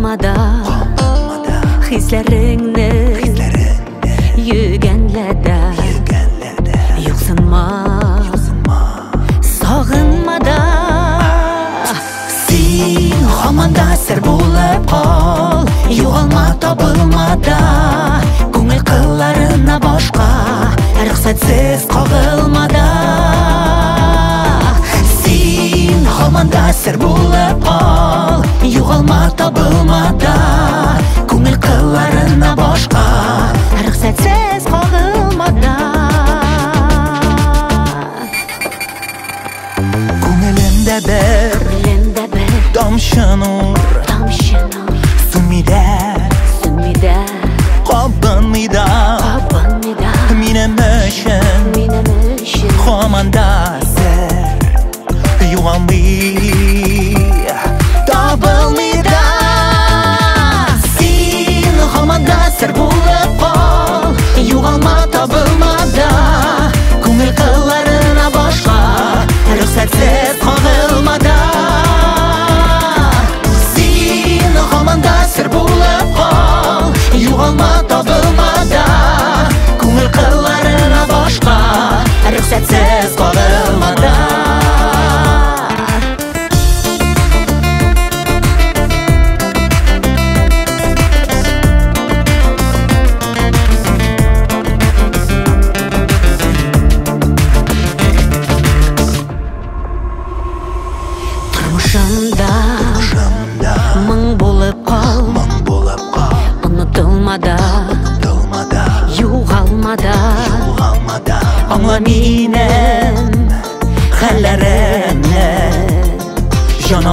Кабынма да хисләреңне, йөгәнлә дә, юксынма, сагынма да. Син һаман да сер булып кал, югалма, табылма да. Күңел кылларына башка рөхсәтсез кагылма да. Син һаман да сер булып кал, югалма, табылма да. Күңел кылларына башка рөхсәтсез кагылма да. Күңелемдә бер тамчы нур, тамчы нур, сүнми дә, сүнми дә, кабынмый да, кабынмый да. Минем өчен, минем өчен һаман да сер югалмый, табылмый да. Син һаман да сер булып кал, югалма, табылма да. Күңел кылларына башка рөхсәтсез кагылма да. Син һаман да сер булып кал, югалма, табылма да. Күңел кылларына башка рөхсәтсез кагылма да. Тормышымда моң булып кал, онытылма да, югалма да. Аңла минем хәлләремне, җан